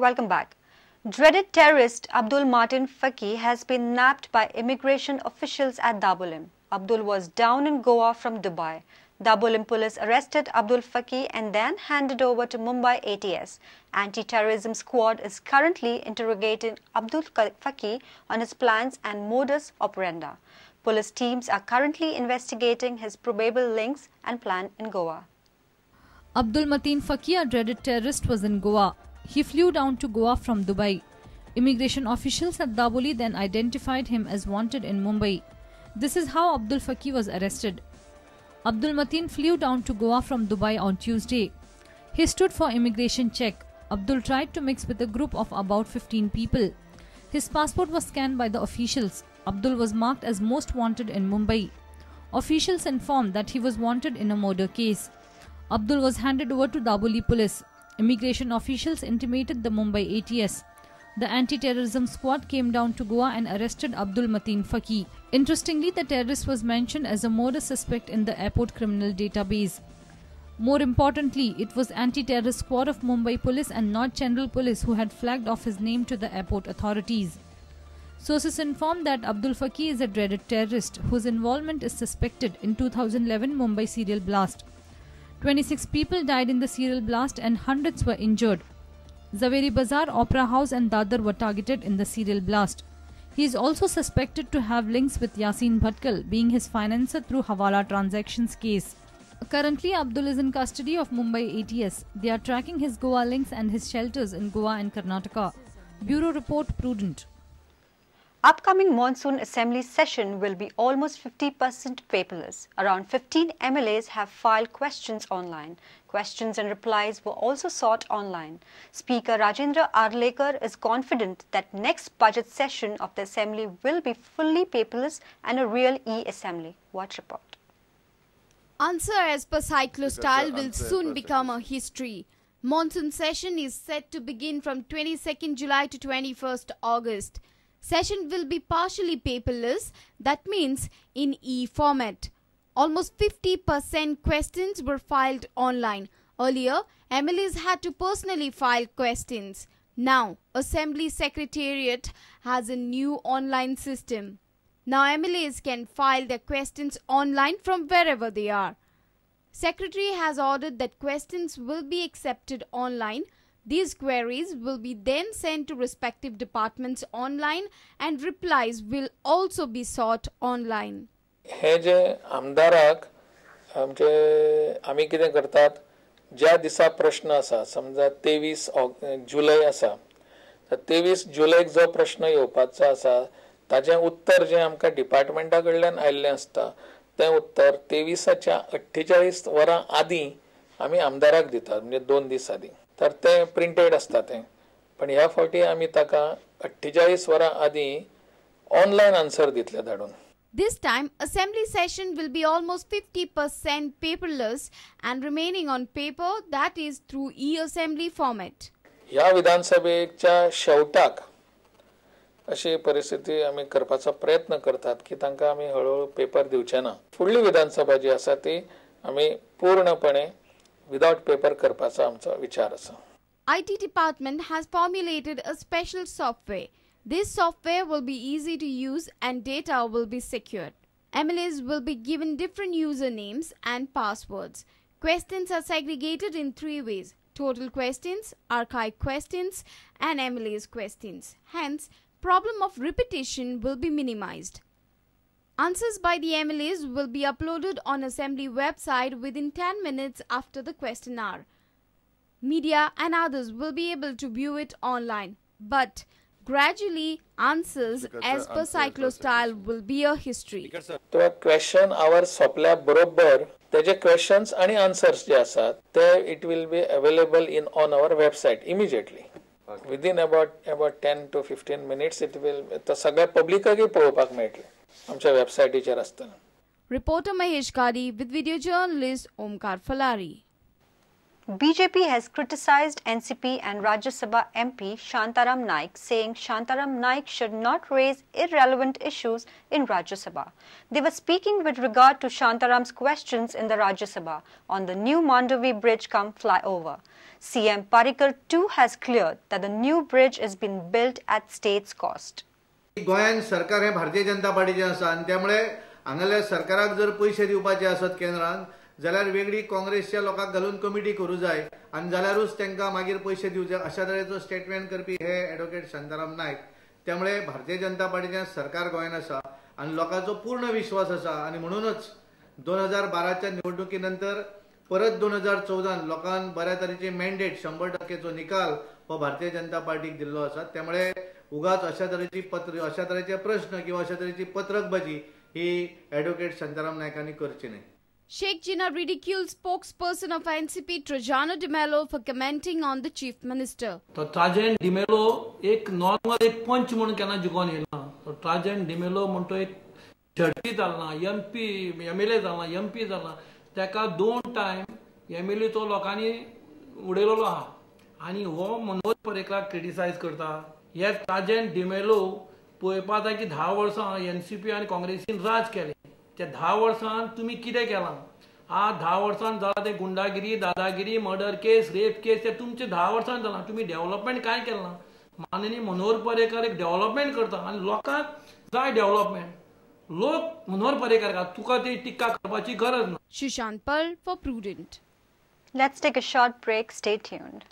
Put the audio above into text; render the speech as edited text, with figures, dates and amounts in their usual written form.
Welcome back. Dreaded terrorist Abdul Mateen Faqi has been nabbed by immigration officials at Dabolim. Abdul was down in Goa from Dubai. Dabolim police arrested Abdul Faqi and then handed over to Mumbai ATS. Anti-terrorism squad is currently interrogating Abdul Faqi on his plans and modus operandi. Police teams are currently investigating his probable links and plan in Goa. Abdul Mateen Faqi, a dreaded terrorist, was in Goa. He flew down to Goa from Dubai. Immigration officials at Dabolim then identified him as wanted in Mumbai. This is how Abdul Faqi was arrested. Abdul Mateen flew down to Goa from Dubai on Tuesday. He stood for immigration check. Abdul tried to mix with a group of about 15 people. His passport was scanned by the officials. Abdul was marked as most wanted in Mumbai. Officials informed that he was wanted in a murder case. Abdul was handed over to Dabolim police. Immigration officials intimated the Mumbai ATS. The anti-terrorism squad came down to Goa and arrested Abdul Mateen Faqi. Interestingly, the terrorist was mentioned as a murder suspect in the airport criminal database. More importantly, it was anti-terrorist squad of Mumbai police and not general police who had flagged off his name to the airport authorities. Sources informed that Abdul Faqi is a dreaded terrorist whose involvement is suspected in 2011 Mumbai serial blast. 26 people died in the serial blast and hundreds were injured. Zaveri Bazaar, Opera House and Dadar were targeted in the serial blast. He is also suspected to have links with Yasin Bhatkal, being his financer through Hawala transactions case. Currently, Abdul is in custody of Mumbai ATS. They are tracking his Goa links and his shelters in Goa and Karnataka. Bureau Report, Prudent. Upcoming monsoon assembly session will be almost 50% paperless. Around 15 MLAs have filed questions online. Questions and replies were also sought online. Speaker Rajendra Arlekar is confident that next budget session of the assembly will be fully paperless and a real e-assembly. Watch report. Answer as per cyclostyle will soon become a history. Monsoon session is set to begin from 22nd July to 21st August. Session will be partially paperless, that means in e-format. Almost 50% questions were filed online. Earlier, MLAs had to personally file questions. Now, Assembly Secretariat has a new online system. Now, MLAs can file their questions online from wherever they are. Secretary has ordered that questions will be accepted online. These queries will be then sent to respective departments online and replies will also be sought online. हे जे आमदाराक आमचे आमी कितें करतात, ज्या दिसा प्रश्न आसा, समजा 23 जुलय आसा, तर 23 जुलयक जो प्रश्न येवपाचो आसा ताजें उत्तर जें आमकां डिपार्टमेंटा कडल्यान आयिल्लें आसता तें उत्तर 23च्या 48 वरां आदीं आमी आमदाराक दितात, म्हणजे 2 दीस आदीं. तर तें प्रिंटेड आसता तें, पण ह्या फावटी आमी ताका 48 वरां आदीं ऑनलायन आन्सर दितले धाडून. This time, assembly session will be almost 50% paperless and remaining on paper, that is through e-assembly format. ह्या विधानसभेच्या शेवटाक अशी परिस्थिती आमी करपाचो प्रयत्न करतात की तांकां आमी हळूहळू पेपर दिवचे ना. फुडली विधानसभा जी आसा ती आमी पूर्णपणे विदाउट पेपर करपाचो आमचो विचार आसा. IT department has formulated a special software. This software will be easy to use and data will be secured. MLAs will be given different usernames and passwords. Questions are segregated in 3 ways: total questions, archive questions and MLAs questions. Hence, problem of repetition will be minimized. Answers by the MLAs will be uploaded on Assembly website within 10 minutes after the question hour. Media and others will be able to view it online. But gradually, answers as per cyclostyle will be a history. तो question our सोंपल्या बरोबर तेजे questions आनी answers जे आसात ते it will be available in on our website immediately. Within about 10 to 15 minutes it will सगळ्या पब्लिकाकय पळोवपाक मेळटलें आमच्या वेबसायटीचेर आसतना. Reporter Mahesh Kari with video journalist Omkar Falari. BJP has criticized NCP and Rajya Sabha MP Shantaram Naik, saying Shantaram Naik should not raise irrelevant issues in Rajya Sabha. They were speaking with regard to Shantaram's questions in the Rajya Sabha on the new Mandovi Bridge cum flyover. CM Parrikar too has cleared that the new bridge is being built at state's cost. गोंयांत सरकार हे भारतीय जनता पार्टीचें आसा आनी त्यामुळे हांगाल्या सरकाराक जर पयशे दिवपाचे आसत केंद्रान जाल्यार वेगळी काँग्रेसच्या लोकांक घालून कमिटी करूं जाय आनी जाल्यारूच तांकां मागीर पयशे दिवचे अशा तरेचो स्टेटमेंट करपी हे एडवोकेट शांताराम नायक. त्यामुळे भारतीय जनता पार्टीचें सरकार गोंयांत आसा आनी लोकांचो पूर्ण विश्वास आसा आनी म्हणूनच 2012च्या निवडणुकी नंतर परत 2014 लोकांन बऱ्या तरेचे मॅन्डेट 100% निकाल हो भारतीय जनता पार्टीक दिल्लो आसा. त्यामुळे उगाच अशा तरेची पत्र अशा तरेचे प्रश्न किंवा अशा तरेची पत्रकबाजी ही एडवोकेट शांताराम नायकांनी करची न्हय. Sheikh Jinnah ridiculed spokesperson of NCP Trajano D'Mello for commenting on the Chief Minister. तो ट्राजन डिमेलो एक नॉर्मल एक पंच म्हणून केन्ना जिखोन येयला. तो ट्राजन डिमेलो म्हण तो एक झडपी जालना, एमपी एमएलए जालना, एमपी जालना, ताका 2 टायम एमएलएचो लोकांनी उडयलेलो आहा आनी हो मनोज पर्रेकराक क्रिटिसायज करता. हे ट्राजन डिमेलो पळोवपा जाय की 10 वर्सां एनसीपी आनी काँग्रेसीन राज केलें, त्या 10 वर्सांत तुमी कितें केलां? आज 10 वर्सांत जालां तें गुंडागिरी, दादागिरी, मर्डर केस, रेप केस, ते तुमचे 10 वर्सांत जालां. तुमी डेव्हलपमेंट कांय केलें ना. माननीय मनोहर पर्रेकर एक डेव्हलपमेंट करता आनी लोकांक जाय डेव्हलपमेंट. लोक मनोहर पर्रेकर तुका ती टिका करपाची गरज ना. Sushant Pal for Prudent. Let's take a short break. Stay tuned.